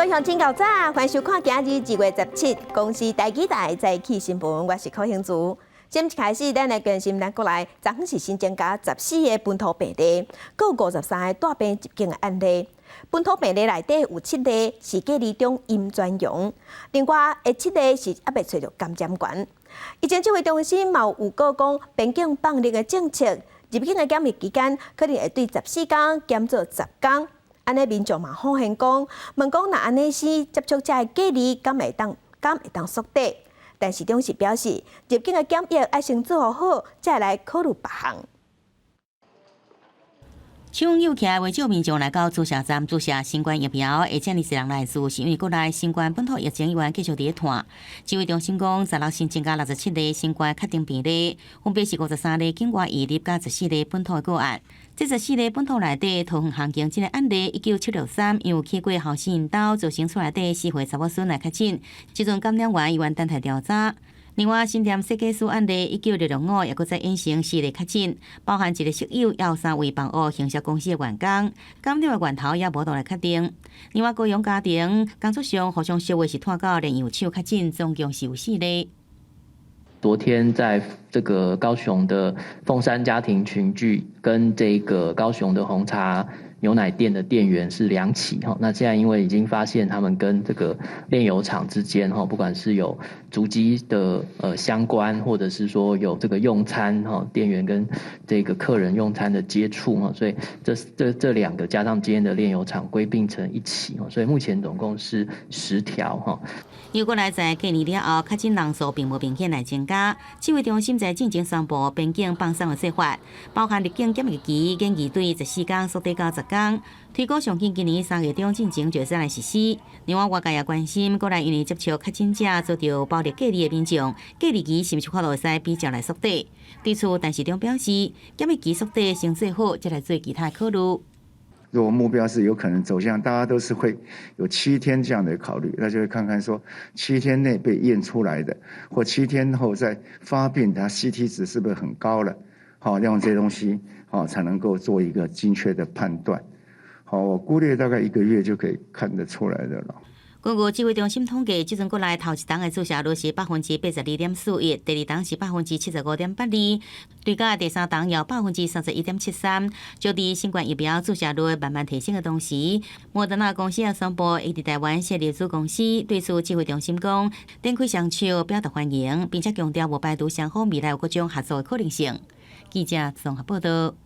鄉親𠢕早，歡迎收看今日2月17公視台語台早起新聞，我是柯興祖。先一開始，咱來關心咱國內，昨昏是新增加14個本土病例，閣53個帶病入境的案例。本土病例內底有七例是隔離中陰轉陽，另外的七例是猶未揣著感染源。疫情指揮中心嘛有預告講，邊境放寬的政策，入境的檢疫期間可能會對14天減做10天。按呢民眾嘛好現講，問講若按呢是接觸者的隔離，敢會當縮短？陳時中是表示，入境的檢疫愛先做好，才來考慮別項。搶有起來，袂少民眾來到注射站注射新冠疫苗，會遮爾濟人來注，是因為國內新冠本土疫情依然繼續佇咧湠。指揮中心講，十六新增加67例新冠確診病例，分別是53例境外移入佮14例本土個案。這14例本土內底，桃園航警這個案例19763，因有去過後生𪜶兜，造成厝內底四歲查某孫來確診，這陣感染源依然等待調查。另外，新店設計師案例19665，也閣再衍生四例確診，包含一個室友，也有三位房屋行銷公司的員工，感染的源頭也無法來確定。另外，高雄家庭工作上互相相話是湠到煉油廠確診，總共是有四例。昨天在這個高雄的鳳山家庭群聚，跟這個高雄的紅茶牛奶店的店員是兩起哈。那現在因為已經發現他們跟這個煉油廠之間哈，不管是有足跡的相關，或者是說有這個用餐哈，店員跟這個客人用餐的接觸哈，所以這兩個加上今天的煉油廠歸併成一起，所以目前總共是10條哈。如果來在隔離了後，確診人數並無明顯來增加。指揮中心在進前宣布邊境放鬆的做法，包含入境檢疫期建議對14天縮短到10天，推估上緊今年3月中進前就會來實施。另外，外界也關心，國內因為接觸確診者遭著暴力隔離的民眾，隔離期是毋是有法度會使比較來縮短？對此，陳時中表示，檢疫期縮短先做好，再來做其他考慮。如果目標是有可能走向，大家都是會有七天這樣的考慮，那就會看看說七天內被驗出來的，或7天後再發病，它 CT 值是不是很高了？好，用這些東西，好才能夠做一個精確的判斷。好，我估計大概一個月就可以看得出來的了。根據指揮中心統計，這陣國內頭一針的注射率是82.41%，第二針是75.82%，對較第三針有31.73%。就佇新冠疫苗注射率慢慢提升的同時，莫德納公司也宣布，會佇台灣設立子公司。對此，指揮中心講，展開雙手表達歡迎，並且強調無排除雙方未來有各種合作的可能性。記者綜合報道。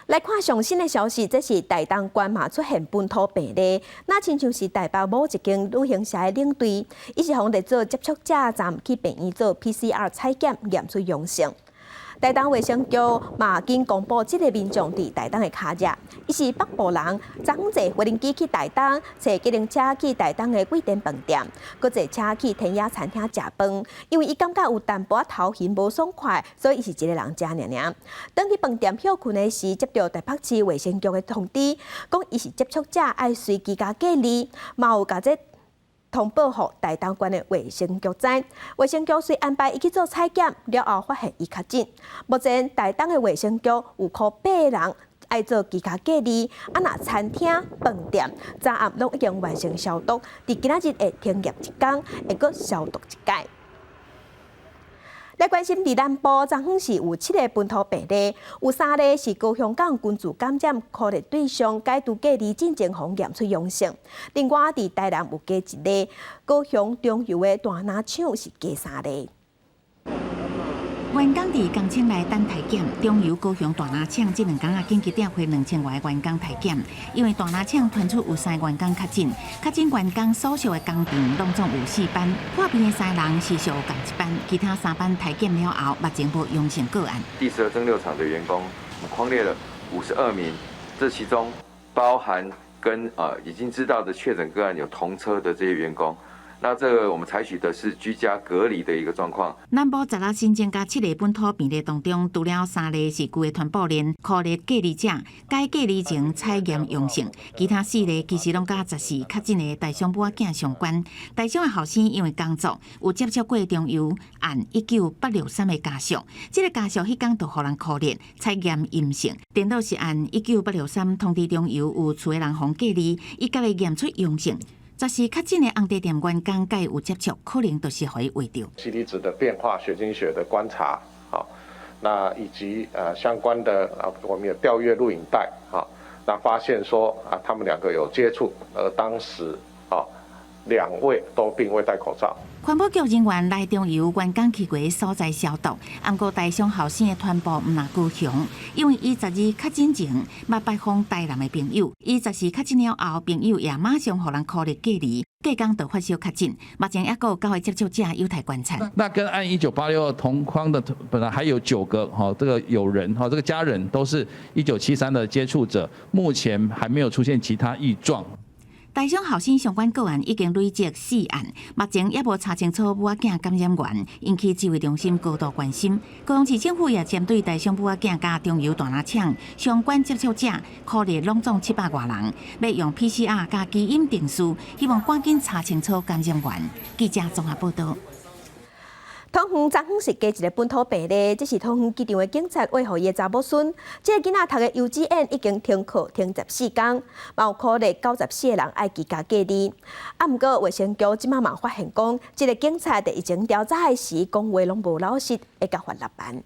來看上新的消息，這是台東縣嘛出現本土病例，若親像是台北某一間旅行社的領隊，伊是予列做接觸者，昨去病院做 PCR 採檢，驗出陽性。台東衛生局嘛緊公布這個民眾佇台東的跤跡，伊是北部人，昨昏坐無人機去台東，坐計程車去台東的桂典飯店，閣坐車去天野餐廳食飯。因為伊感覺有淡薄仔頭暈無爽快，所以伊是一個人食爾爾。轉去飯店歇睏的時，接到台北市衛生局的通知，講伊是接觸者，愛隨居家隔離，嘛有共這通報予台東縣的衛生局知，衛生局遂安排伊去做採檢，了後發現伊確診。目前台東的衛生局有箍八人愛做居家隔離，啊若餐廳、飯店昨暗攏已經完成消毒，佇今仔日會停業一工，會閣消毒一擺。來關心佇南部，昨昏是有七個本土病例，有三例是高雄港群聚感染確認對象解除隔離進前予驗出陽性。另外佇台南有加一例，高雄中油的大林廠是加三例。員工佇工廠內等體檢，中油高雄大林廠這兩工啊緊急調配2000外員工體檢，因為大林廠傳出有三員工確診，確診員工所屬的工廠攏總有四班，破病的三人是屬仝一班，其他三班體檢了後，目前無陽性個案。第12蒸餾廠的員工，匡列了52名，這其中包含跟已經知道的確診個案有同車的這些員工。那這個我們採取的是居家隔離的一個狀況。南部十六新增加七例本土病例當中，除了三例是舊的傳播鏈，確認隔離者，該隔離前採驗陽性，其他四例其實攏佮14確診的台商母仔囝相關。台商的後生因為工作有接觸過中油案19863的家屬，這個家屬彼工就予人確認採驗陰性，電腦是按19863通知中油有厝的人予隔離，伊家己驗出陽性。14確診的紅茶店員工佮伊有接觸，可能就是予伊秽著。 CT 值的變化、血清學的觀察，好，那以及相關的啊，我們有調閱錄影帶，好，那發現說啊，他們兩個有接觸，而當時啊，兩位都並未戴口罩。環保局人員來中油員工去過所在消毒，毋過台商後生的團部毋但高雄，因為伊12確診前捌拜訪台南的朋友，伊14確診了後，朋友也馬上予人剋咧隔離，隔工就發燒確診，目前猶閣有九個接觸者有待觀察。那跟案1986同框的本來還有九個哈，這個友人哈，這個家人都是1973的接觸者，目前還沒有出現其他異狀。台商後生相關個案已經累積四案，目前猶無查清楚母仔囝感染源，引起指揮中心高度關心。高雄市政府也針對台商母仔囝佮中油大林廠相關接觸者，剋咧攏總700外人，欲用 PCR 佮基因定序，希望趕緊查清楚感染源。記者綜合報道。桃園昨昏是加一個本土病例，這是桃園機場的警察餵予伊的查某孫。這个囡仔讀的幼稚園已經停課停14工，嘛有剋咧94個人愛居家隔離。啊，毋過衛生局這馬嘛發現講，這个警察佇疫情調查的時講話攏無老實，會共罰6萬。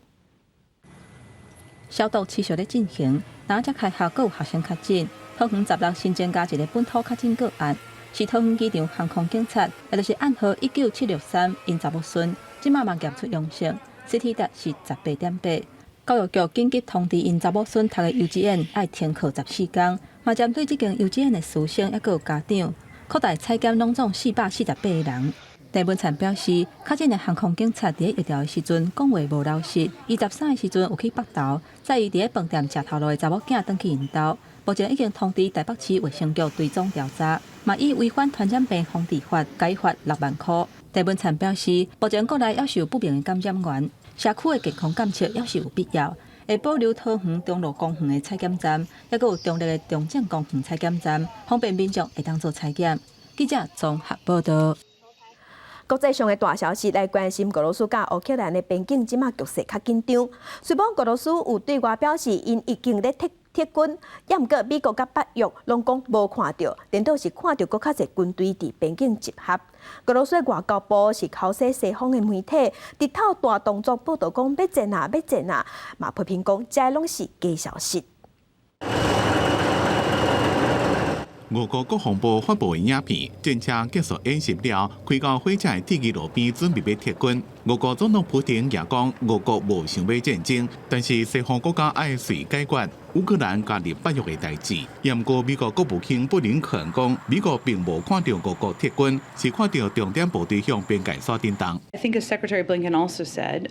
消毒持續咧進行，若才開學閣有學生確診。桃園16新增加一個本土確診個案，是桃園機場航空警察，也就是案號19763，𪜶查某孫。這馬嘛驗出陽性，CT 值是18.8。教育局緊急通知𪜶查某孫讀的幼稚園愛停課14工，嘛針對這間幼稚園的師生猶閣有家長，擴大採檢攏總448個人。鄭文燦表示，確診的航空警察佇咧疫調的時陣講話無老實，伊13的時陣有去北投，載伊佇咧飯店食頭路的查某囝轉去𪜶兜。目前已經通知台北市衛生局追蹤調查，嘛以違反傳染病防治法，共伊罰6萬箍。鄭文燦表示，目前國內猶是有不明的感染源，社區的健康監測猶是有必要，會保留桃園中蘆公園的採檢站，猶閣有中壢的中正公園採檢站，方便民眾會當做採檢。記者綜合報道。國際上的大消息來關心，俄羅斯佮烏克蘭的邊境這馬局勢較緊張。雖罔俄羅斯有對外表示，𪜶已經咧撤撤軍，猶毋過美國佮北約攏講無看著，顛倒是看著閣較濟軍隊佇邊境集合。俄羅斯外交部是口說西方的媒體，日頭大動作報道講欲戰啊，欲戰啊，嘛批評講這攏是假消息。俄國國防部發布的影片，戰車結束演習了，開到火車的鐵枝路邊，準備欲撤軍。俄國總統普丁也講，俄國無想欲戰爭，但是西方國家愛隨解決烏克蘭加入北約的代誌。毋過美國國務卿布林肯講，美國並無看著俄國撤軍，是看著重點部隊向邊界線震動。 I think as Secretary Blinken also said,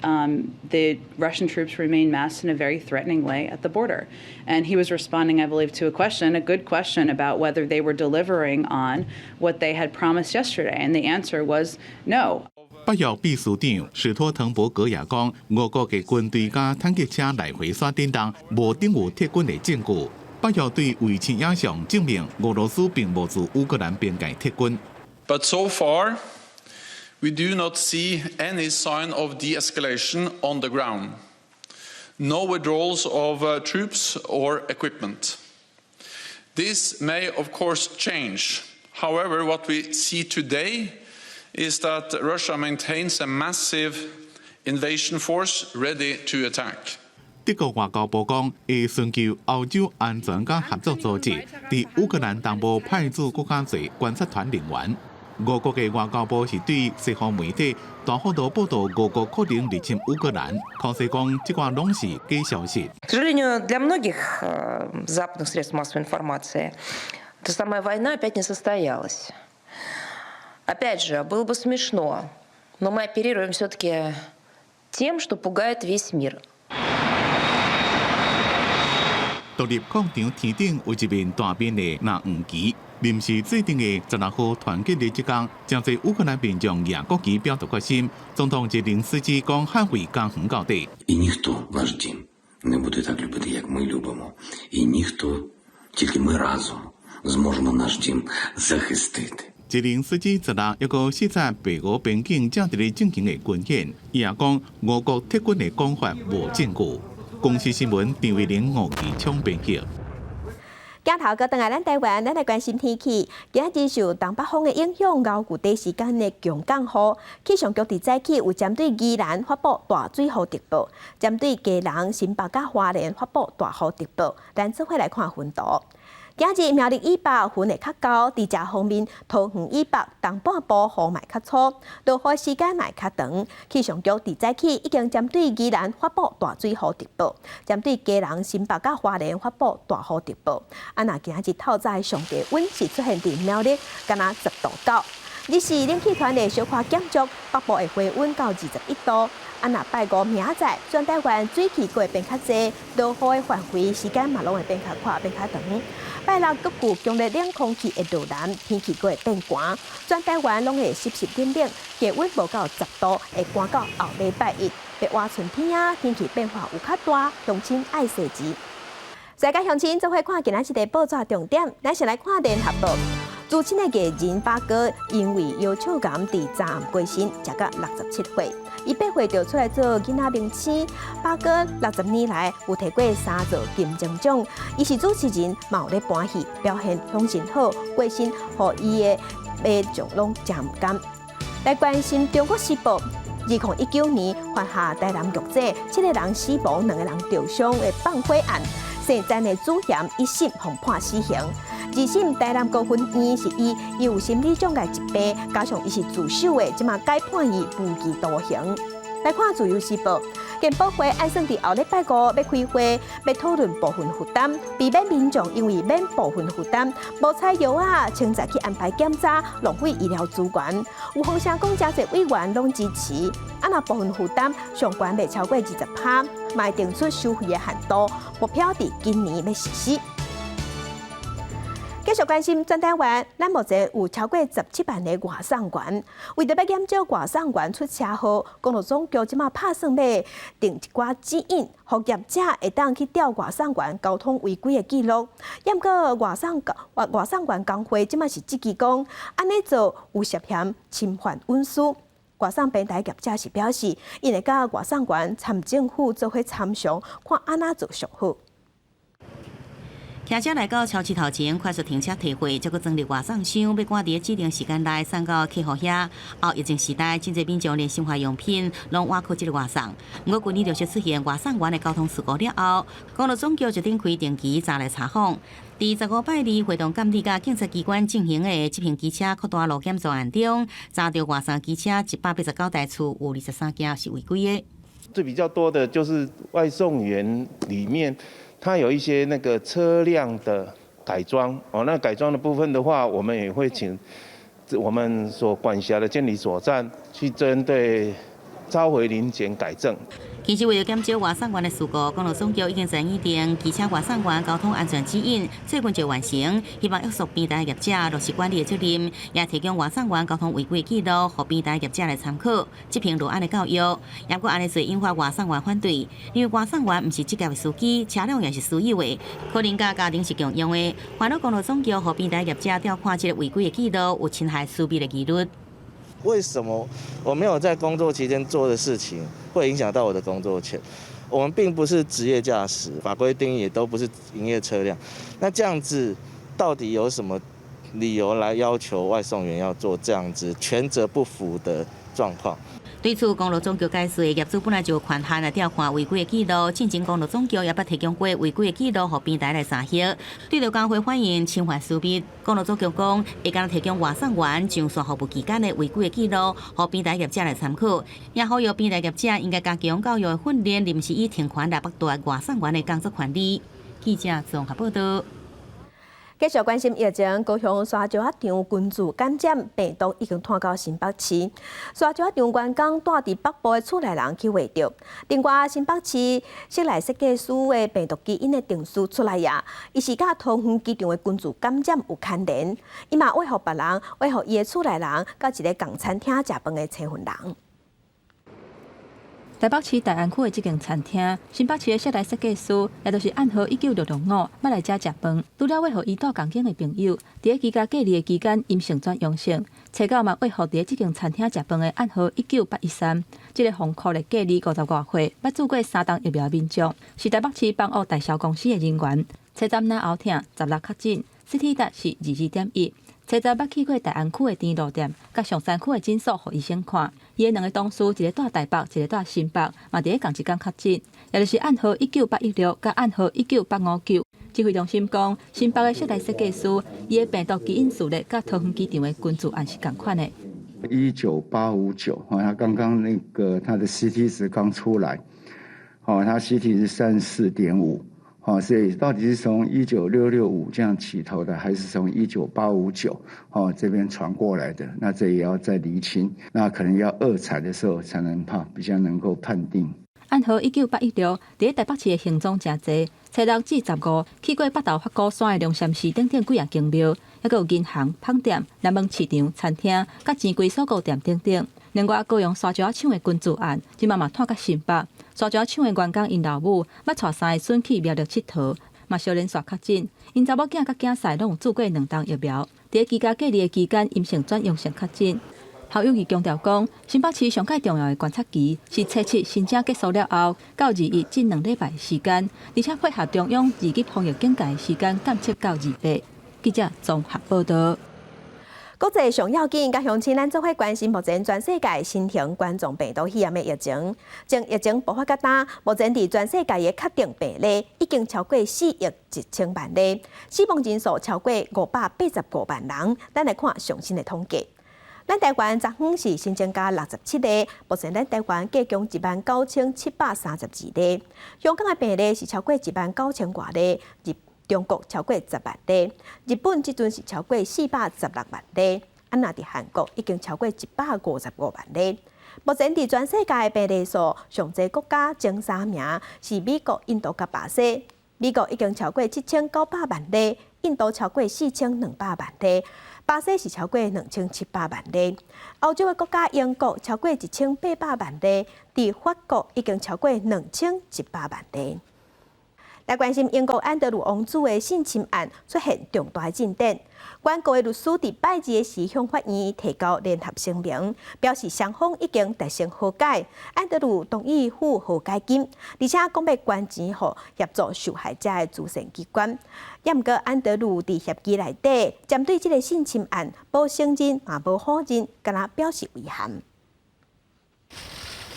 the Russian troops remain massed in a very threatening way at the border. And he was responding, I believe, to a question, a good question about whether they were delivering on what they had promised yesterday. And the answer was no. 北約秘書長史托滕伯格也講，俄國的軍隊佮坦克車來回煞震動，無等於撤軍的證據。北約對衛星影像證明，俄羅斯並無自烏克蘭邊界撤軍。 But so far, we do not see any sign of de-escalation on the ground. No withdrawals of troops or equipment. This may, of course, change. However, what we see today is that Russia maintains a massive invasion force ready to attack. 德國外交部講，會尋求歐洲安全佮合作組織，佇烏克蘭東部派駐閣較濟觀察團人員。俄國的外交部是對西方媒體大幅度報道俄國可能入侵烏克蘭，口說講這寡攏是假消息。 К сожалению, для многих западных средств массовой информации та самая война опять не состоялась. Опять же, было бы смешно, но мы оперируем все-таки тем, что пугает весь мир. 獨立廣場天頂有一面大面的藍黃旗，臨時制定的16號團結日這工，誠濟烏克蘭民眾舉國旗表達決心。總統澤連斯基講捍衛家園到底。 І ніхто наш дім не буде так любити, як ми любимо. І ніхто, тільки ми разом зможемо наш дім захистити. 澤連斯基16猶閣視察白俄邊境正佇咧進行的軍演，伊也講俄國撤軍的講法無證據。公視新聞張偉玲吳其聰編輯。鏡頭閣轉來咱台灣，咱來關心天氣。今仔日受東北風的影響，牛久短時間的強降雨。氣象局佇早起有針對宜蘭發布大水雨特報，針對基隆、新北佮花蓮發布大雨特報。咱做伙來看雲圖。今日苗栗以北雲會較厚，佇遮方面，桃園以北、東半部雨嘛較粗，落雨時間嘛較長。氣象局佇早起已經針對宜蘭發布大水雨特報，針對基隆、新北佮花蓮發布大雨特報。啊，若今日透早上低溫是出現佇苗栗，敢若10度9。日時冷氣團會小可減弱，北部的回溫到21度。啊，若拜五明仔載，全台灣水汽閣會變較濟，落雨的範圍時間嘛攏會變較闊、變較長。拜六閣有強烈冷空氣會落南，天氣閣會變寒，全台灣攏會濕濕冷冷，低溫無到10度，會寒到後禮拜一。白活春天啊，天氣變化有較大，鄉親愛細緻。大家鄉親做伙看今仔日的報紙重點，咱先來看聯合報。資深的藝人巴哥因為腰腸癌佇昨暗過身，食到67歲。伊8歲就出來做囡仔明星。巴哥60年來有提過三座金鐘獎，伊是主持人，嘛有咧搬戲，表現攏真好。過身，予伊的迷眾攏誠毋甘。來關心《中國時報》，2019年犯下台南玉井七個人死亡，兩個人受傷的放火案，姓詹的主嫌一審予判死刑。二審台南高分院是伊有心理障礙疾病，加上伊是自首的，這馬改判伊無期徒刑。來看《自由時報》，健保會按算佇後禮拜五欲開會，欲討論部分負擔，避免民眾因為免部分負擔，無採藥啊，清早去安排檢查，浪費醫療資源。有風聲講，誠濟委員攏支持，啊若部分負擔上懸袂超過20趴，嘛會定出收費的限度，目標佇今年欲實施。繼續關心全台灣，咱目前有超過17萬个外送員。為著欲減少外送員出車禍，公路總局這馬拍算欲定一寡指引，予業者會當去調外送員交通違規的記錄。毋過外送員工會這馬是質疑講，按呢做有涉嫌侵犯隱私。外送平台業者是表示，𪜶會佮外送員參政府做伙參詳，看按怎做上好。騎車來到超市頭前，快速停車提貨，才閣裝入外送箱，欲趕佇指定時間內送到客戶遐。後疫情時代，真濟民眾連生活用品攏倚靠這個外送。毋過舊年陸續出現外送員的交通事故了後，公路總局決定開定期查來查訪。佇15拜二會同監理佮警察機關進行的執行機車擴大路檢作案中，查著外送機車189台次，有23件是違規的。最比較多的就是外送員裡面。它有一些那個車輛的改裝哦，那改裝的部分的話，我們也會請我們所管轄的監理所站去針對召回臨檢改正。其實為著減少外送員的事故，公路總局已經在擬定機車外送員交通安全指引，最近就完成，希望約束平台業者落實管理的責任，也提供外送員交通違規記錄，予平台業者來參考，執行路安的教育。毋過按呢做引發外送員反對，因為外送員毋是職業的司機，車輛也是私有的，可能佮家庭是共用的。煩惱公路總局予平台業者調看這個違規的記錄，有侵害私密的疑慮。為什麼我沒有在工作期間做的事情會影響到我的工作權？我們並不是職業駕駛，法規定義也都不是營業車輛。那這樣子到底有什麼理由來要求外送員要做這樣子權責不符的狀況？對此，公路總局解釋，業主本來就有權限來調看違規的記錄，進前公路總局也捌提供過違規的記錄，予平台來查核。對著工會反映侵犯私密，公路總局講會將提供外送員上線服務期間的違規的記錄，予平台業者來參考。也呼籲平台業者應該加強教育訓練，毋是以停權來剝奪外送員的工作權利。記者綜合報道。繼續關心疫情，高雄沙石仔場群聚感染病毒已經傳到新北市。沙石仔場員工蹛佇北部的厝內人去秽著。另外，新北市室內設計師的病毒基因的定序出來啊，伊是佮桃園機場的群聚感染有牽連。伊嘛委予別人，委予伊的厝內人，佮一个仝餐廳食飯的身份人。台北市大安區的這間餐廳，新北市的室內設計師，也就是暗號19665，捌來遮食飯。除了約予伊蹛仝間的朋友，佇咧居家隔離的期間陰性轉陽性，初九嘛約予佇咧這間餐廳食飯的暗號19813，這个予箍咧隔離50外歲，捌注過三針疫苗的民眾，是台北市房屋代銷公司的人員。初三腦後疼，16確診，CT 值是22.1。初十捌去過大安區的甜露店，佮松山區的診所，予醫生看。伊的兩个同事，一个蹛台北，一个蹛新北，嘛佇咧仝一工確診，也就是暗號19816佮暗號19859。指揮中心講，新北的室內設計師，伊的病毒基因序列佮桃園機場的根據案是仝款的。 19859，他剛剛那個他的 CT 值剛出來，他 CT 是34.5。好，所以到底是從19665這樣起頭的，還是從19859哦這邊傳過來的？那這也要再釐清。那可能要二採的時候才能判，比較能夠判定。暗號19816，佇咧台北市的行蹤誠濟，初六至15去過北投法鼓山的龍山寺等等幾仔間廟，猶閣有銀行、麭店、南門市場、餐廳、佮錢櫃鎖顧店等等。另外，高雄沙石仔廠的根據案，這馬嘛拖到新北。沙石仔廠的員工𪜶老母，捌帶三个孫去苗栗𨑨迌，嘛相連續確診。𪜶查某囝佮囝婿攏有注過兩針疫苗，佇咧居家隔離的期間，陰性轉陽性確診。侯友宜強調講，新北市上蓋重要的觀察期是初七申請結束了後，到21這兩禮拜的時間，而且配合中央二級防疫警戒的時間監測到28。記者綜合報道。國際上要緊，佮鄉親咱做伙關心目前全世界新型冠狀病毒肺炎的疫情。從疫情爆發到今，目前佇全世界的確定病例已經超過4億1千萬例，死亡人數超過585萬人。咱來看上新的統計。咱台灣昨昏是新增加67例，目前咱台灣計共19,732例。香港的病例是超過1萬9千外例，中國超過10萬例，日本這陣是超過416萬例，啊，若佇韓國已經超過155萬例。目前佇全世界的病例數上濟國家前三名是美國、印度佮巴西。美國已經超過7900萬例，印度超過4200萬例，巴西是超過2700萬例。歐洲的國家英國超過1800萬例，佇法國已經超過2100萬例。來關心英國安德魯王子的性侵案出現重大進展。原告的律師佇拜二的時向法院提交聯合聲明，表示雙方已經達成和解，安德魯同意付和解金，而且講欲捐錢予協助受害者的慈善機關。毋過安德魯佇協議內底，針對這个性侵案，無承認嘛無否認，敢若表示遺憾。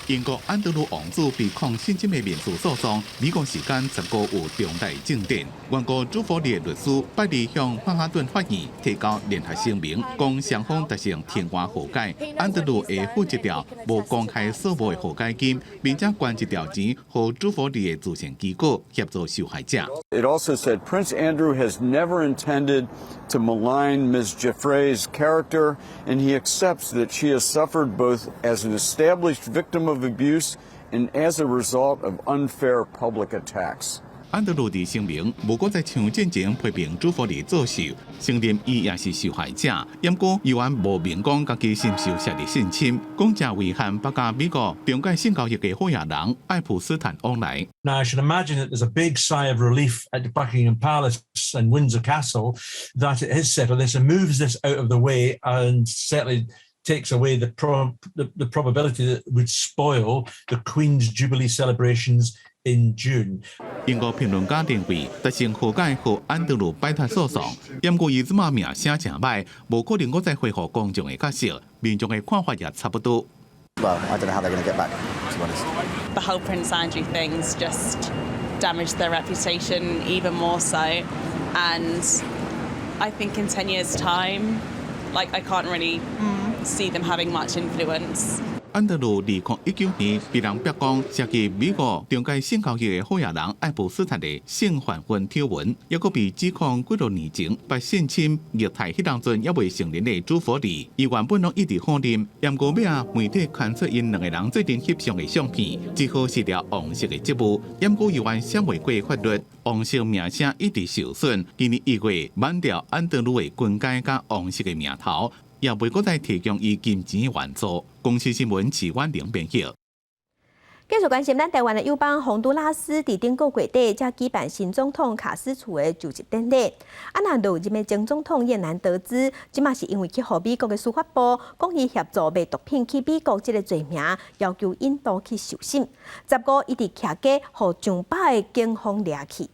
英國安德魯王子被控性侵的民事訴訟，美國時間15有重大進展。原告朱佛里的律師拜二向曼哈頓法院提交聯合聲明，講雙方達成庭外和解，安德魯會付一條無公開數目的和解金，並且捐一條錢予朱佛里的慈善機構協助受害者。 It also said Prince Andrew has never intended to malign Ms. Giuffre's character, and he accepts that she has suffered both as an established victim of abuse and as a result of unfair public attacks. 安德魯佇聲明，無閣再像進前批評朱佛里作秀，承認伊也是受害者。毋過猶原無明講家己是毋是有涉入性侵，講誠遺憾，捌佮美國中介性交易的好野人愛普斯坦往來。 Now, I should imagine that there's a big sigh of relief at Buckingham Palace and Windsor Castle that it has settled this and moves this out of the way and certainly takes away the probability that it would spoil the Queen's Jubilee celebrations in June. 英國評論家認為，達成和解予安德魯擺脫訴訟，毋過伊這馬名聲誠歹，無可能閣再恢復公眾的角色，民眾的看法也差不多。 Well, I don't know how they're going to get back, to be honest. The whole Prince Andrew thing's just damaged their reputation even more so. And I think in 10 years' time, like, I can't really see them having much influence. 安德魯2019年被人曝光涉及美國中介性交易的好野人愛普斯坦的性犯婚醜聞，猶閣被指控幾多年前捌性侵虐待彼當陣猶未成年的朱佛里，伊原本攏一直否認，毋過尾仔媒體刊出𪜶兩个人做陣翕相的相片，只好辭掉王室的職務，毋過猶原閃袂過法律，王室名聲一直受損。今年1月，挽掉安德魯的軍階佮王室的名頭，也袂閣再提供伊金錢援助。公視新聞，齊婉玲編譯。繼續關心咱台灣的友邦宏都拉斯，佇頂個月底才舉辦新總統卡斯楚的就職典禮。啊，若落任的前總統葉南德茲，這馬是因為去予美國的司法部講伊協助賣毒品去美國這个罪名，要求引渡去受審。15伊佇徛街，予上百个警方掠去。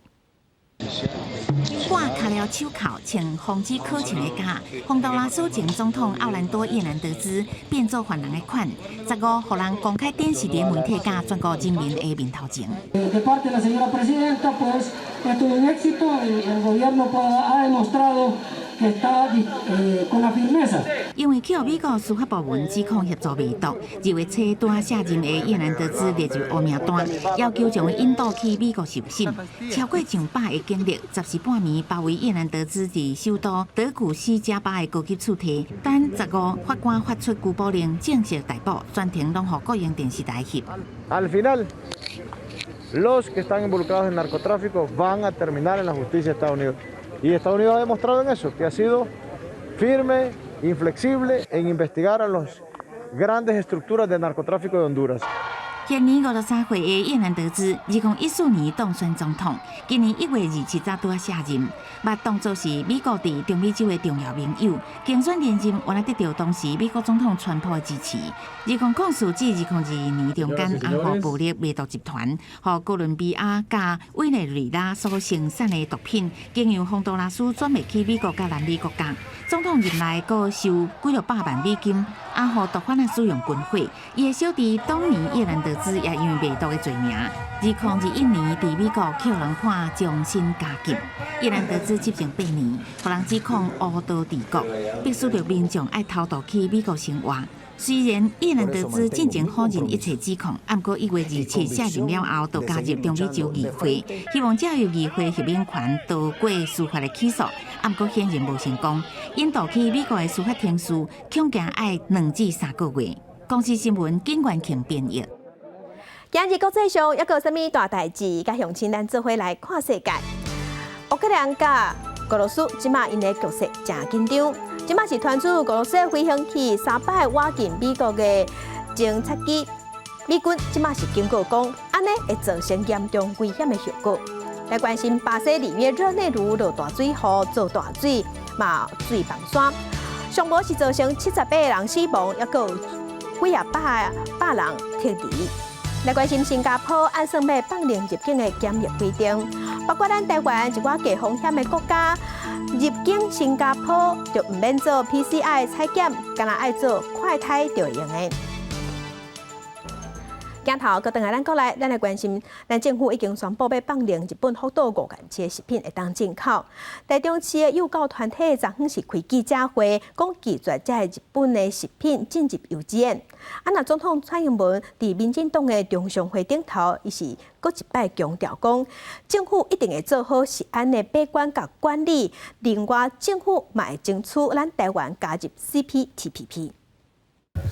掛跤鐐手銬，穿防止考槍的甲，宏都拉斯前總統奧蘭多葉南德茲變做犯人的款，15予人公開展示佇媒體佮全國人民的面頭前。 De parte de la señora presidenta, pues esto es un éxito. El gobierno ha demostrado que está con la firmeza. 因為去予美國司法部門指控協助賣毒，2月初拄卸任的葉南德茲列入黑名單，要求將伊引渡去美國受審。超過上百个警力，14半暝包圍葉南德茲佇首都德古西加巴的高級厝邸，等15法官發出拘捕令，正式逮捕，全程攏予國營電視台翕。 Al final, los que están involucrados en narcotráfico van a terminar en la justicia de Estados Unidos. Y Estados Unidos ha demostrado en eso, que ha sido firme, inflexible en investigar a las grandes estructuras de narcotráfico de Honduras. 現年53歲的葉南德茲，2014年當選總統，今年1月27才拄仔卸任，捌當作是美國佇中美洲的重要盟友，競選連任原來得著當時美國總統川普的支持。2004至2022年中間，阿予暴力賣毒集團，予哥倫比亞佮委內瑞拉所生產的毒品，經由宏都拉斯轉賣去美國佮南美國家。總統任內閣收幾落百萬美金，阿予毒販仔使用軍費。伊的小弟當年葉南德茲也因為賣毒的罪名，2021年佇美國予人判終身監禁。葉南德茲執政8年，予人指控烏刀治國，迫使著民眾愛偷渡去美國生活。雖然葉南德茲進前否認一切指控，毋過1月27卸任了後，就加入中美洲議會，希望藉由議會罷免權逃過司法的起訴，毋過顯然無成功。引渡去美國的司法程序，恐驚愛2至3個月。公視新聞金元慶編譯。今日國際上猶閣有啥物大代誌？佮鄉親咱做伙來看世界。烏克蘭佮俄羅斯這馬𪜶的局勢誠緊張，這馬是傳出俄羅斯的飛行器三擺倚近美國的偵察機，美軍這馬是警告講，按呢會造成嚴重危險的後果。來關心巴西里約熱內盧落大水雨做大水，嘛水崩山，上無是造成78個人死亡，猶閣有幾仔百百人撤離。來關心新加坡按算欲放寬入境的檢疫規定，包括咱台灣一寡低風險的國家入境新加坡就毋免做 PCR 採檢，干焦愛做快篩就會用的。鏡頭閣轉來咱國內，咱來關心，咱政府已經宣布欲放寬日本福島五縣市的食品會當進口。台中市的幼教團體昨昏是開記者會，講拒絕這个日本的食品進入幼稚園。啊，若總統蔡英文佇民進黨的中常會頂頭，伊是閣一擺強調講，政府一定會做好食安的把關佮管理。另外，政府嘛會爭取咱台灣加入 CPTPP。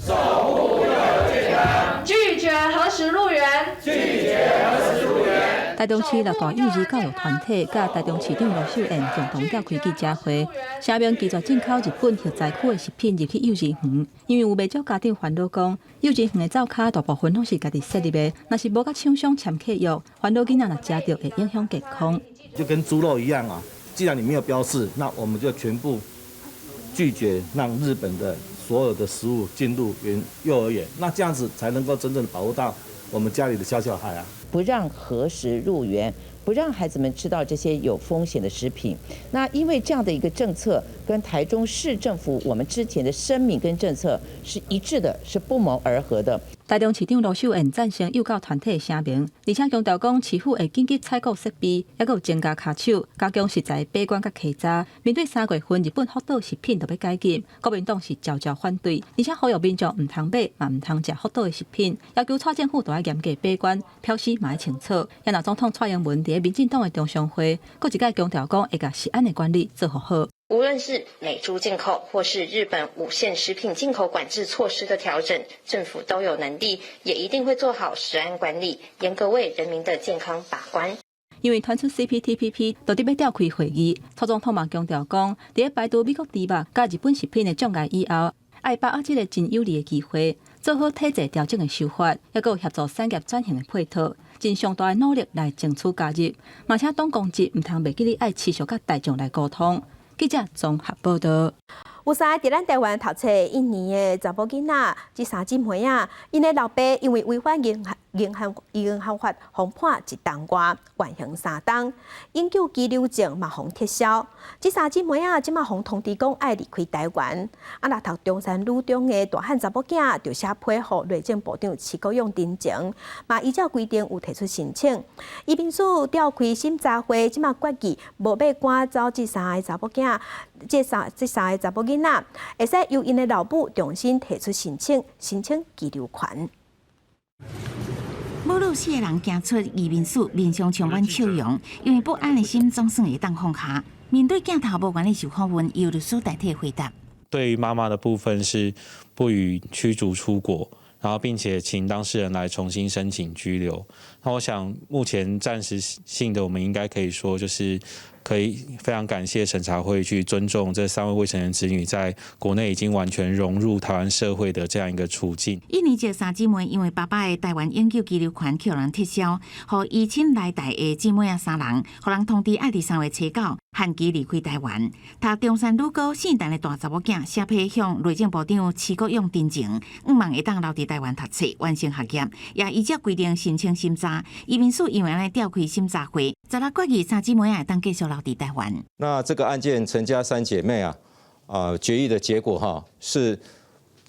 守護幼兒健康，拒絕核食入園，拒絕核食入園。台中市六大幼兒教育團體佮台中市長盧秀燕共同召開記者會，聲明拒絕進口日本核災區的食品入去幼稚園，因為有袂少家長煩惱講，幼稚園的灶跤大部分攏是家己設立的，若是無佮廠商簽契約，煩惱囡仔若食著會影響健康。就跟豬肉一樣啊，既然你沒有標示，那我們就全部拒絕讓日本的所有的食物進入園幼兒園，那這樣子才能夠真正保護到我們家裡的小小孩啊。不讓核食入園，不讓孩子們吃到這些有風險的食品。那因為這樣的一個政策，跟台中市政府我們之前的聲明跟政策是一致的，是不謀而合的。台中市長盧秀燕贊成幼教團體的聲明，而且強調講市府會緊急採購設備，猶閣有增加跤手，加強食材把關佮稽查。面對3月份日本福島食品著欲解禁，國民黨是悄悄反對，而且呼籲民眾毋通買，嘛毋通食福島的食品，要求蔡政府著愛嚴格把關，標示嘛愛清楚。也若總統蔡英文佇民進黨的中常會，閣一擺強調講會共食安的管理做予好。無論是美豬進口，或是日本五縣食品進口管制措施的調整，政府都有能力，也一定會做好食安管理，嚴格為人民的健康把關。因為傳出 CPTPP 到底欲召開會議，蔡總統嘛強調講，佇咧排除美國豬肉佮日本食品的障礙以後，愛把握這个真有利的機會。做好體制調整的修法，抑閣有協助產業轉型的配套，盡上大的努力來爭取加入。嘛請黨公職毋通袂記得愛持續佮大眾來溝通。記者綜合報道。有三个佇咱台灣讀冊印尼的查某囡仔，這三姊妹仔，𪜶的老爸因為違反銀行銀行銀行法，予判一冬外，緩刑三冬，永久居留證嘛予撤銷。這三姊妹仔這馬予通知講愛離開台灣。啊，若讀中山女中的大漢查某囝，就寫批予內政部長徐國勇陳情，嘛依照規定有提出申請。移民署召開審查會，這馬決議無欲趕走這三个查某囝，這三个查某囡仔，會使由𪜶的老母重新提出申請，申請居留權。母女四个人行出移民署，面上充滿笑容，因為不安的心總算會當放下。面對鏡頭無緣的受訪問，由律師代替回答。對於媽媽的部分是不予驅逐出國，然後並且請當事人來重新申請居留。那我想目前暫時性的，我們應該可以說就是可以非常感謝審查會去尊重這三位未成年子女在國內已經完全融入台灣社會的這樣一個處境。印尼籍三姊妹因為爸爸的台灣永久居留權予人撤銷，予移親來台的姊妹仔三人，予人通知愛佇3月初9限期離開台灣。讀中山女高姓陳的大查某囝寫批向內政部長徐國勇陳情，向望會當留佇台灣讀冊完成學業，也依照規定申請審查。移民署因為按呢召開審查會，十六決議三姊妹仔會當繼續留佇台灣。那這個案件陳家三姐妹啊，決議的結果哈是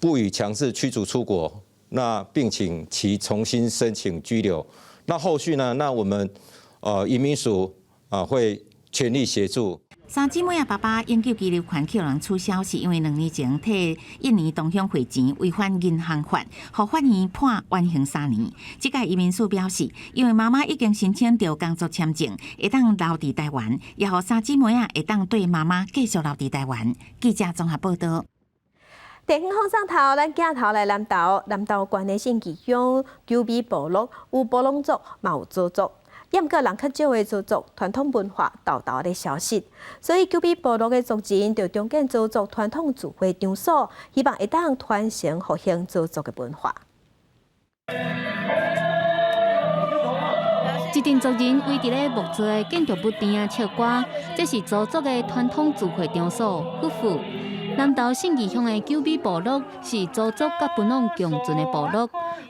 不予強制驅逐出國，那並請其重新申請居留。那後續呢？那我們移民署啊會全力協助。三姊妹仔爸爸永久居留權予人取消，是因為兩年前替印尼同鄉匯錢違反銀行法，予法院判緩刑三年。這屆移民署表示，因為媽媽已經申請著工作簽證，會當留佇台灣，也予三姊妹仔會當綴媽媽繼續留佇台灣。記者綜合報道。地方放送頭，咱鏡頭來南投，南投縣的信義鄉九美部落有布朗族，嘛有鄒族。毋過人較少的鄒族傳統文化沓沓咧消失，所以九美部落的族人就重建鄒族傳統聚會場所，希望會當傳承復興鄒族的文化。一陣族人圍佇咧木造的建築物邊仔唱歌，這是鄒族的傳統聚會場所——富富。南投信義鄉的九美部落是鄒族佮布朗共存的部落，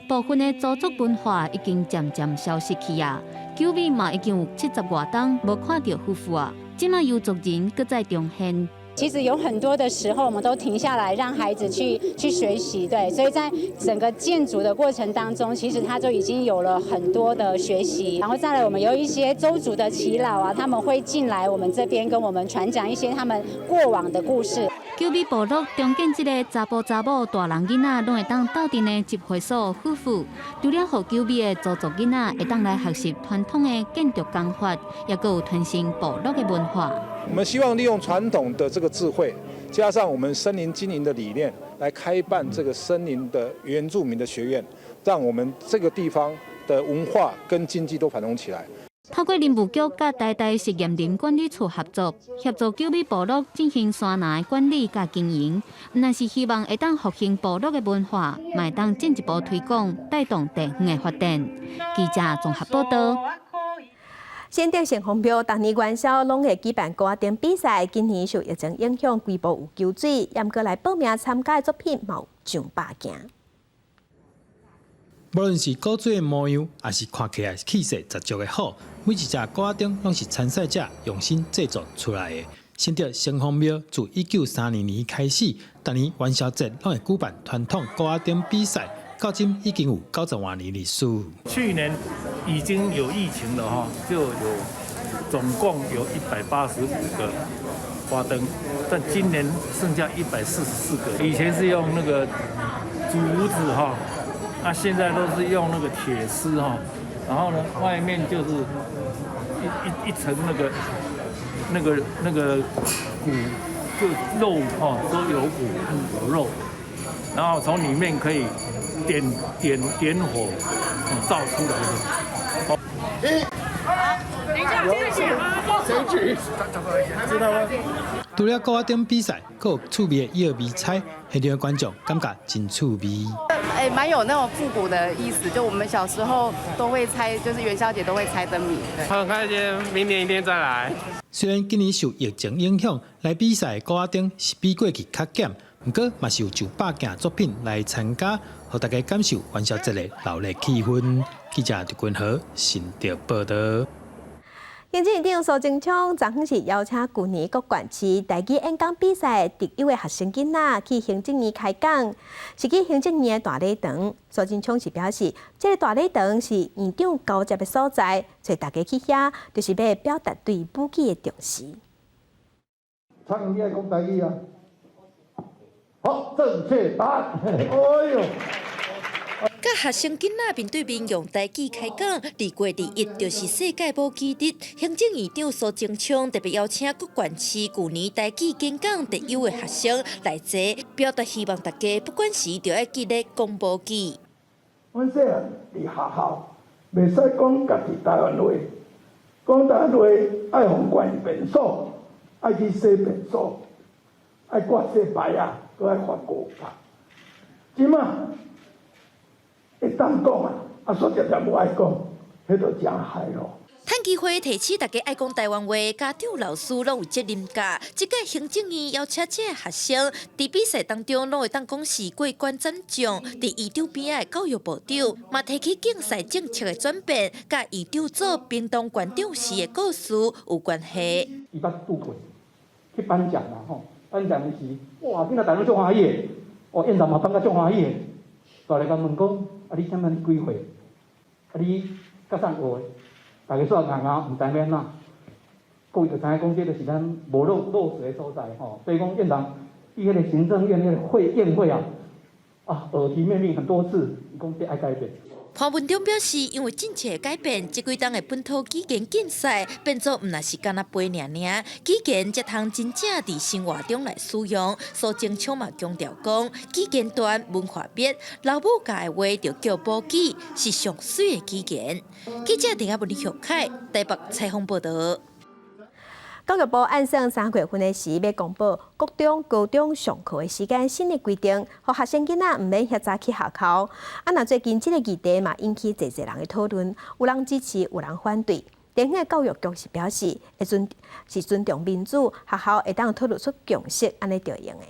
部分的鄒族文化已經漸漸消失去啊。九美嘛已經有70外冬無看著富富啊，這馬由族人閣再重現。其實有很多的時候，我們都停下來讓孩子去學習，對，所以在整個建築的過程當中，其實他就已經有了很多的學習。然後再來，我們有一些鄒族的耆老啊，他們會進來我們這邊跟我們傳講一些他們過往的故事。九美部落重建這个查埔查某、大人囡仔攏會當鬥陣的集會所，富富，除了予九美的鄒族囡仔會當來學習傳統的建築工法，也閣有傳承部落的文化。我們希望利用傳統的這個智慧，加上我們森林經營的理念，來開辦這個森林的原住民的學院，讓我們這個地方的文化跟經濟都繁榮起來。透過林務局佮台大實驗林管理處合作，協助九美部落進行山林的管理佮經營，毋但是希望會當復興部落的文化，嘛會當進一步推廣，帶動地方的發展。記者綜合報道。新竹城隍廟逐年元宵攏會舉辦鼓仔燈比賽，今年受疫情影響，規模有縮水，毋過來報名參加的作品嘛有上百件。無論是古錐的模樣，抑是看起來氣勢十足的好，每一隻鼓仔燈攏是參賽者用心製作出來的。新竹城隍廟自1932年開始，逐年元宵節攏會舉辦傳統鼓仔燈比賽，到今已經有90外年歷史。去年已經有疫情了哈，就有總共有185個花燈，但今年剩下144個。以前是用那個竹子哈。那現在都是用那個鐵絲哈，然後呢，外面就是一層那個骨，就肉哈，都有骨有肉，然後從裡面可以點點點火，照出來的。一、等一下，誰舉？知道嗎？除了鼓仔燈比賽，閣有趣味的搖謎猜，現場觀眾感覺真趣味。欸，蠻有那種復古的意思，就我們小時候都會猜，就是元宵節都會猜燈謎。很開心，明年一定再來。雖然今年受疫情影響，來比賽的鼓仔燈是比過去較減，毋過嘛是有上百件作品來參加，予大家感受元宵節的熱鬧氣氛。記者陳君和新竹報導。行政院長蘇貞昌昨昏是邀請舊年各縣市台語演講比賽得優的學生囡仔去行政院開講，是去行政院的大禮堂。蘇貞昌是表示，這个大禮堂是院長交接的所在，所以大家去遐就是欲表達對母語的重視。唱你愛講台語啊！好，正確答案。哎喲！佮學生囡仔面對面用台語開講，2月21就是世界母語日。行政院長蘇貞昌特別邀請各縣市舊年台語演講得優的學生來坐，表達希望大家不管時著愛記得講母語。阮細漢佇學校袂使講家己台灣話，講台灣話愛予關便所，愛去洗便所，愛掛洗牌仔，閣愛罰500。這馬會當講啊，啊，煞常常無愛講，彼就誠害咯。趁機會提醒大家愛講台灣話，家長、老師攏有責任教。這屆行政院邀請這个學生，佇比賽當中攏會當講是過關斬將，佇院長邊仔的教育部長嘛提起競賽政策的轉變，佮院長做屏東縣長時的故事有關係。伊捌拄過去頒獎嘛吼，頒獎時，哇，囡仔大家足歡喜的，哦，院長嘛感覺足歡喜的，大來共問講，啊你啥物幾歲？啊你佮啥學的？大家煞硬硬，毋知欲按怎。各位就知影講，這就是咱無落落實的所在吼。所以講，院長伊彼个行政院彼个會宴會啊，啊，耳提面命很多次，伊講這愛改變。潘文忠表示，因為政策改變，這幾冬的本土語言競賽變做毋但是干焦杯爾爾，語言才通真正佇生活中來使用。蘇貞昌嘛強調講，語言斷，文化滅，老母教的話就叫母語，是上媠的語言。記者鄭亞文、李玉凱台北採訪報導。教育部按算3月份的時，欲公布國中、高中上課的時間新的規定，予學生囡仔毋免遐早去學校。啊，若最近這个議題嘛引起濟濟人的討論，有人支持，有人反對。地方的教育局是表示，會尊是尊重民主，學校會當討論出共識，按呢就會用的。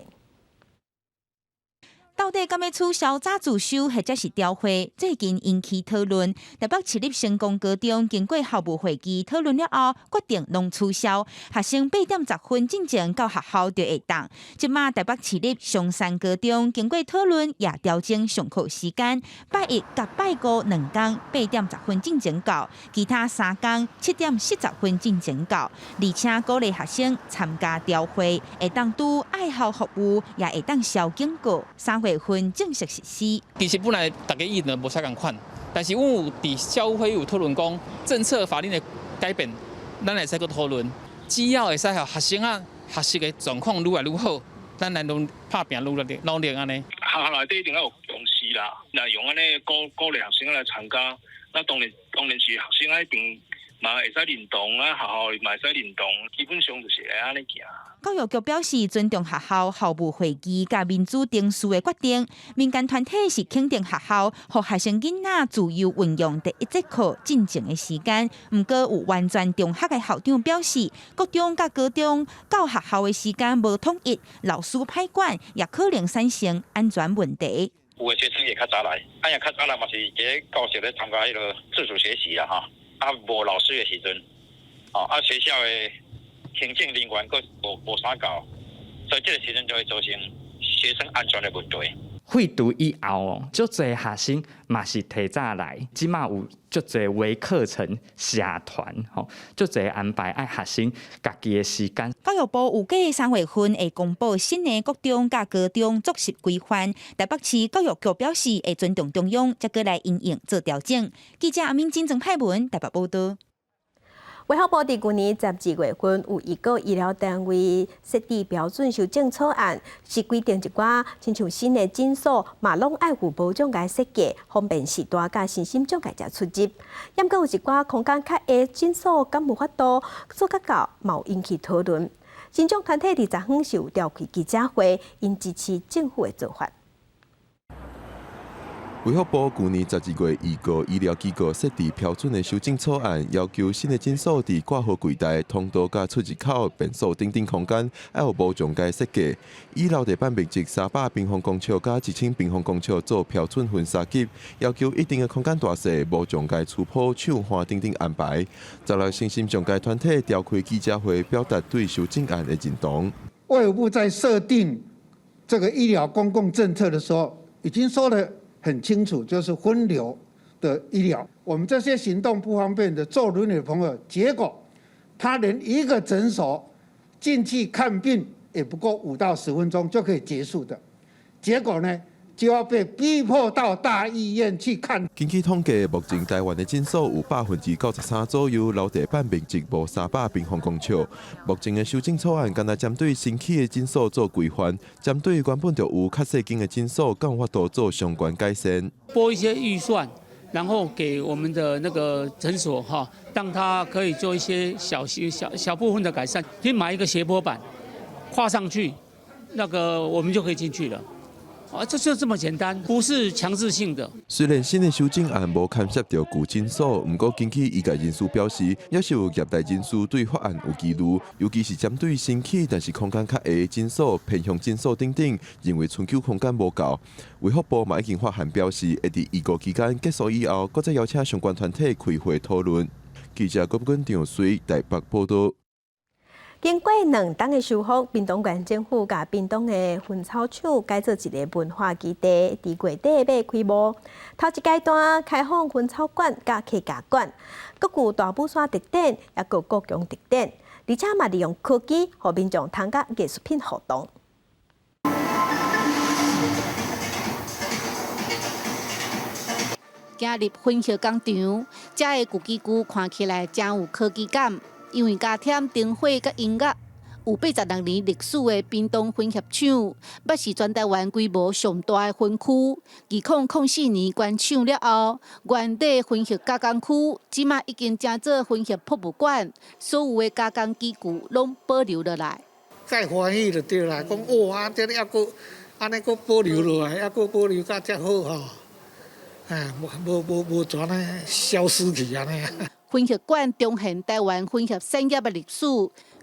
到底敢欲取消早自修或者是調會？最近引起討論。台北市立成功高中經過校務會議討論了後，決定攏取消。學生8點10分進前到學校就會當。這馬台北市立松山高中經過討論，也調整上課時間，拜一佮拜五兩工8點10分進前到，其他三工7點40分進前到。而且鼓勵學生參加朝會，會當拄愛校服務，也會當消警告。3月份正式實施。其實本來大家意見無啥仝款，但是阮有佇校務會議有討論講，政策法令的改變，咱會使閣討論。只要會使予學生仔學習的狀況愈來愈好，咱來攏拍拚愈來努力按呢。學校內底一定要有共識啦，若用按呢鼓鼓勵學生來參加，那當然當然是學生彼邊嘛會使認同啊，學校嘛會使認同，基本上就是會按呢行。教育局表示尊重學校校務會議佮民主程序的決定。民間團體是肯定學校予學生囡仔自由運用第一節課進前的時間。毋過有完全中學的校長表示，國中佮高中到學校的時間無統一，老師歹管，也可能產生安全問題。有的學生會較早來，啊若較早來嘛是佇教室咧參加彼个自主學習啦吼，啊無老師的時陣，哦啊學校的行政人員閣無無啥到，所以這个時陣就會造成學生安全的問題。廢除以後哦，足濟學生嘛是提早來，這馬有足濟微課程、社團吼，足濟安排愛學生家己的時間。教育部預計3月份會公布新的國中佮高中作息規範。台北市教育局表示會尊重中央，才閣來因應做調整。記者阿敏金曾派文台北報導。衛福部佇舊年12月份有一個醫療單位設置標準修正草案，是規定一寡親像新的診所嘛，攏愛有無障礙設計，方便序大佮身心障礙者出入。毋過有一寡空間較狹診所，敢有法度做較到，嘛有引起討論。身障團體20號是有召開記者會，𪜶支持政府的做法。衛福部舊年12月預告醫療機構設置標準的修正草案，要求新的診所佇掛號櫃台、通道佮出入口、便所等等空間，愛有無障礙設計。以樓地板面積300平方公尺佮1000平方公尺做標準分三級，要求一定的空間大細、無障礙廚圃、手環等等安排。16身心障礙團體召開記者會，表達對修正案的認同。衛福部在設定這個醫療公共政策的時候，已經說得很清楚，就是分流的醫療。我們這些行動不方便的坐輪椅的朋友，結果他連一個診所進去看病也不過5到10分鐘就可以結束的，結果呢就要被逼迫到大醫院去看。根據統計，目前台灣的診所有93%左右樓地板面積無300平方公尺。目前的修正草案，干焦針對新起的診所做規範，針對原本就有較細間的診所，敢有法度做相關改善。撥一些預算，然後給我們的那個診所哈，讓他可以做一些小小小部分的改善。你買一個斜坡板，跨上去，那個我們就可以進去了。啊，這就這麼簡單，不是強制性的。雖然新的修正案無牽涉著舊診所，毋過根據醫界人士表示，也是有業內人士對法案有疑慮，尤其是針對新起但是空間較狹的診所、偏鄉診所等等，認為春秋空間無夠。衛福部嘛已經發函表示，會佇預告期間結束以後，閣再邀請相關團體開會討論。記者郭根長水台北報道。經過2冬的修復，屏東縣政府共屏東的薰草廠改做一个文化基地，佇月底欲開幕。頭一階段開放薰草館佮客家館，閣有大武山特展，也閣有故宮特展，而且嘛利用科技，予民眾通佮藝術品互動。行入薰葉工廠，遮的舊機具看起來誠有科技感。因為加添燈火佮音樂，有86年歷史的屏東薰葉廠，捌是全台灣規模上大的薰區。2004年關廠了後，原底薰葉加工區，這馬已經成做薰葉博物館，所有的加工機具攏保留落來。蓋歡喜就對啦，講哇，這裡猶閣按呢閣保留落來，猶閣保留甲遮好吼，哎，無無無無怎呢消失去按呢。薰葉館重現台灣薰葉產業的歷史，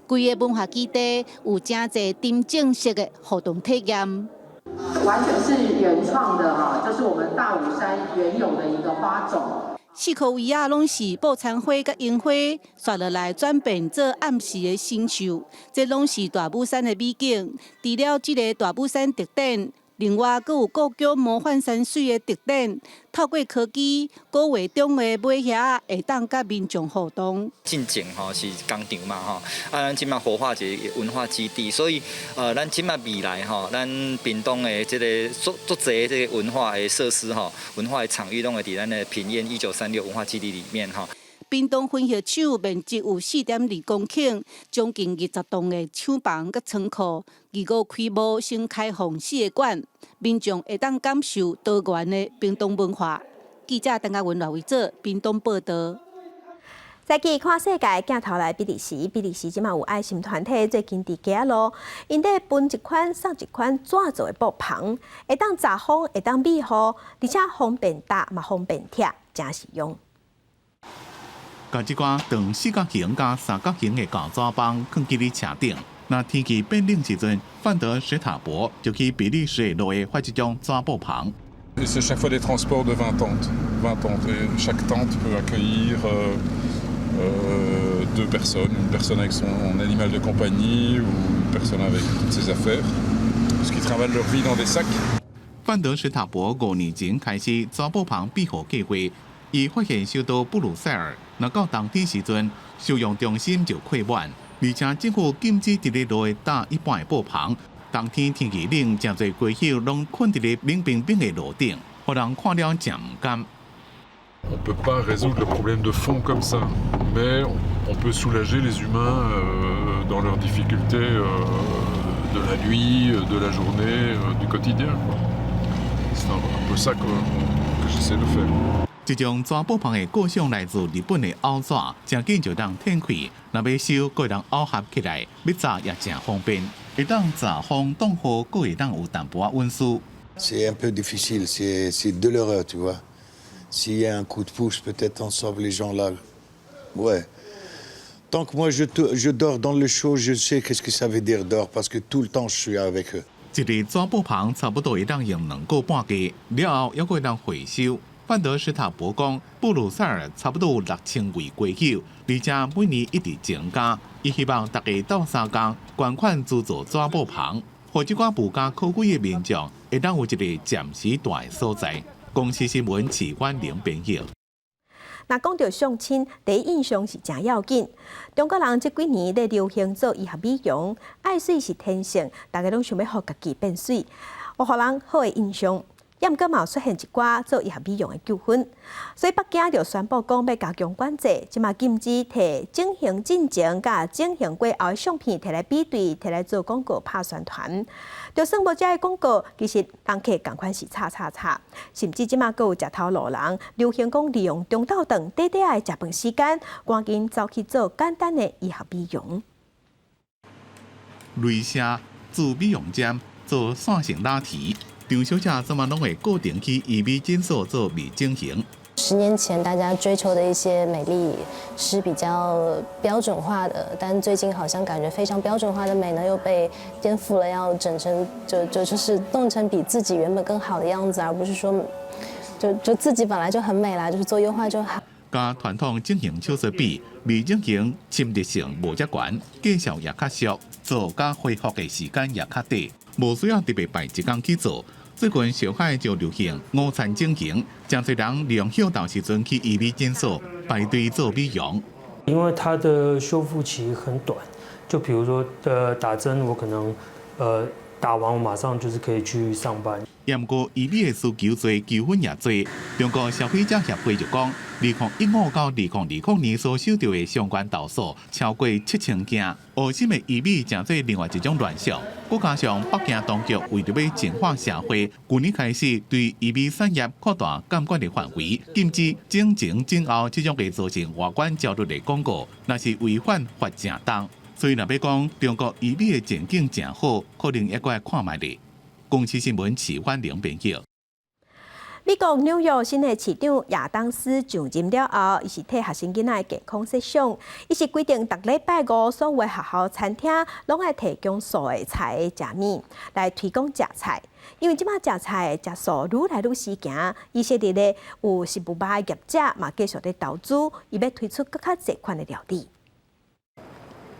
規个文化基地有誠濟沉浸式的互動體驗。完全是原創的哈，就是我們大武山原有的一個花種。四箍圍仔攏是布餐花佮櫻花，紲落來轉變做暗時的星宿，這攏是大武山的美景。除了這个大武山特展，另外，閣有故宮魔幻山水的特展，透過科技，古畫中的馬俠仔會當佮民眾互動。進前吼是工廠嘛吼，啊，咱這馬活化一个文化基地，所以咱這馬未來吼，咱屏東的這个足足濟這个文化的設施吼，文化的場域攏會佇咱的品硯1936文化基地裡面吼。屏東薰葉廠面積有4.2公頃，將近20棟的廠房佮倉庫。25開幕先開放四个館，民眾會當感受多元的屏東文化。記者鄧家文、賴維哲，屏東報導。再去看世界鏡頭來比利時，比利時這馬有愛心團體最近佇街仔路，𪜶咧分一款送一款紙做的布篷，會當遮風，會當避雨，而且方便搭嘛方便拆，誠實用。共這寡長四角形佮三角形的膠紙板囥佇咧車頂。若天氣變冷時陣，范德史塔博就去比利時的路下發這種紙布篷。 C'est chaque fois des transports de 20 tentes. 20 tentes. Et chaque tente peut accueillir deux personnes, une personne avec son animal de compagnie ou une personne avec toutes ses affaires, parce qu'ils trimballent leur vie dans des sacs. 范德史塔博5年前開始紙布篷庇護計劃，伊發現首都布魯塞爾，若到冬天時陣，收容中心就客滿，而且政府禁止佇咧路下搭一般的布篷。冬天天氣冷，誠濟街友攏睏佇咧冷冰冰的路頂，予人看了誠毋甘。On peut pas résoudre le problème de fond comme ça, mais on peut soulager les humains dans leurs difficultés de la nuit, de la journée, du quotidien, quoi. C'est un peu ça que j'essaie de faire. 這種紙布棚的構想來自日本的拗紙，誠緊就當展開，若欲收，閣會當拗合起來，欲紮也誠方便。會當紮風擋雨，閣會當有淡薄仔隱私。 C'est un peu difficile, c'est douloureux, tu vois. S'il y a un coup de pouce, peut-être on sauve les gens là. Ouais. Tant que moi je dors dans le chaud, je sais qu'est-ce que ça veut dire dors, parce que tout le temps je suis avec eux. 一个紙布棚差不多會當用2個半月，了後猶閣會當回收。范德斯塔伯講，布魯塞爾差不多有6000位街友，而且每年一直增加。伊希望大家鬥相共，捐款資助紙布棚，予這寡無家可歸的民眾會當有一个暫時蹛的所在。公視新聞徐婉玲編譯。若講著相親，第一印象是誠要緊。中國人這幾年咧流行做醫學美容，愛媠是天性，大家攏想欲予家己變媠，予予人好的印象。也毋過嘛有出現一寡做醫學美容的糾紛，所以北京就宣布講欲加強管制，這馬禁止提整形進前佮整形過後的相片提來比對，提來做廣告拍宣傳。就算無這个廣告，其實人客仝款是吵吵吵，甚至這馬閣有食頭路人流行講利用中晝頓短短的食飯時間，趕緊走去做簡單的醫學美容。雷射做美容針，做線性拉提。張小姐這馬攏會固定去醫美診所做微整形。 10年前大家追求的一些美麗是比較標準化的，但最近好像感覺非常標準化的美呢，又被顛覆了，要整成就是弄成比自己原本更好的樣子，而不是說就自己本來就很美啦，就是做優化就好。佮傳統整形手術比，微整形侵入性無遮懸，見效也較速，做佮恢復的時間也較短，無需要特別排一工去做。最近上海就流行午餐整形，誠濟人利用歇晝時陣去醫美診所排隊做美容。因為它的修復期很短，就比如說，打針我可能，打完我馬上就是可以去上班。毋過醫美的需求濟，糾紛也濟。中國消費者協會就講，2015到2020年所收到的相關投訴超過7000件。噁心的醫美成做另外一種亂象。閣加上北京當局為著欲淨化社會，舊年開始對醫美產業擴大監管的範圍，禁止整前整後這種會造成外觀焦慮的廣告，若是違反罰誠重。所以若欲講中國醫美的前景誠好，可能猶閣愛看覓咧。公視新聞徐婉玲編譯。美國紐約新的市長亞當斯上任了後，伊是替學生囡仔的健康設想，伊是規定逐禮拜五所有學校餐廳攏愛提供素的菜的食物來推廣食菜。因為這馬食菜食素愈來愈時行，以色列咧有食物肉的業者嘛繼續咧投資，伊欲推出閣較濟款的料理。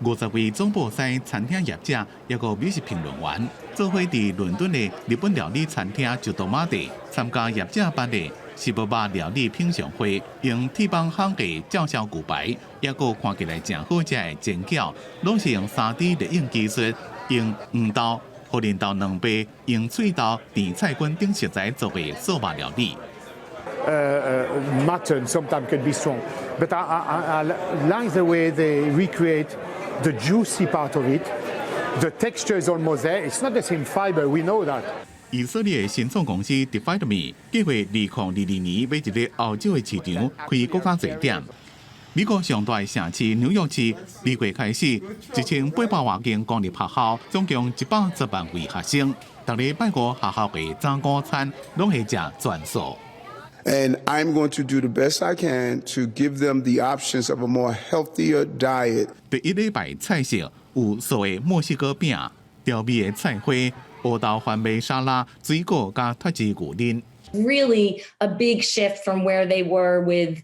50位總部西餐廳業者，抑閣美食評論員，做伙佇倫敦的日本料理餐廳就多馬地參加業者辦的食無肉料理品嘗會，用鐵板烘的照燒牛排，抑閣看起來誠好食的煎餃，攏是用3D 列印技術，用黃豆、芋艿豆卵白、用翠豆、甜菜根等食材做的素肉料理。 Mutton sometimes can be strong, but I like the way they recreate the juicy part of it. The texture is almost there. It's not the same fiber, we know that. 以色列新創公司 Define Me 計劃2022年欲佇咧歐洲的市場開閣較濟店。美國上大城市紐約市，2月開始，1800外間公立學校，總共110萬位學生，逐禮拜五學校的早午餐攏會食全素。 And I'm going to do the best I can to give them the options of a more healthier diet. 第一禮拜菜色有素的墨西哥餅、調味的菜花、烏豆番麥沙拉、水果佮脫脂牛奶。 Really a big shift from where they were with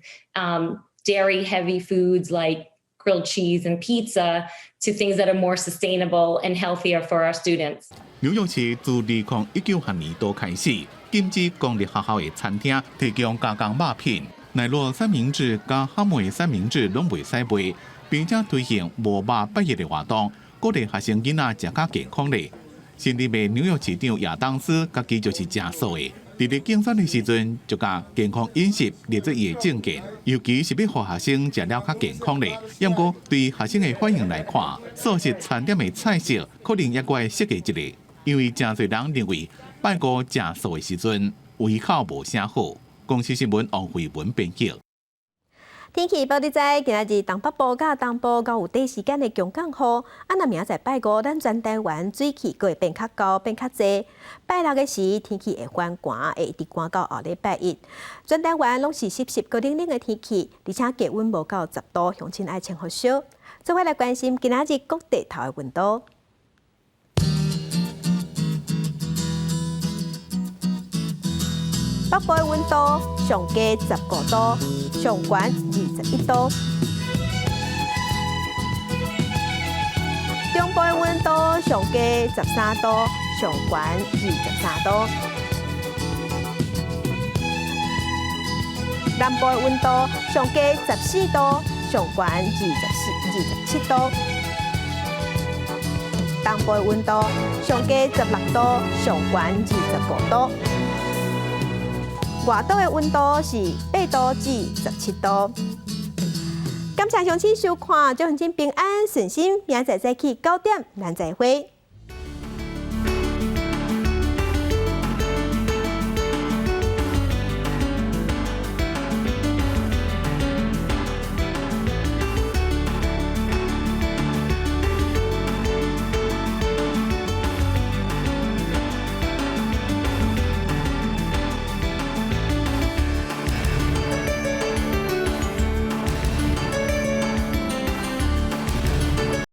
dairy heavy foods like grilled cheese and pizza to things that are more sustainable and healthier for our students. 紐約市自2019學年度開始，禁止公立學校的餐廳提供加工肉品、奶酪三明治佮哈姆三明治攏袂使賣，並且推行無肉拜日的活動，鼓勵學生囡仔食較健康咧。新任的紐約市長亞當斯家己就是食素的，佇咧競選的時陣，就共健康飲食列做伊的政見，尤其是欲予學生食了較健康咧。毋過對學生的反應來看，素食餐點的菜色可能猶閣愛設計一下，因為誠濟人認為拜五食素的時陣胃口無啥好。公視新聞王慧文編輯。天氣報你知，今仔日東北部佮東部閣有短時間的強降雨。啊，若明仔載拜五，咱全台灣水汽閣會變較厚、變較濟。拜六的時，天氣會反寒，會一直寒到後禮拜一。全台灣攏是濕濕閣冷冷的天氣，而且低溫無到10度，鄉親愛穿予少。做伙來關心今仔日各地頭的溫度。北部的溫度上低15度，上懸21度。中部的溫度上低13度，上懸23度。南部的溫度上低14度，上懸27度。東部的溫度上低16度，上懸25度。外島的溫度是8度至17度。感謝鄉親收看，祝鄉親平安順心，明仔載早起9點，咱再會。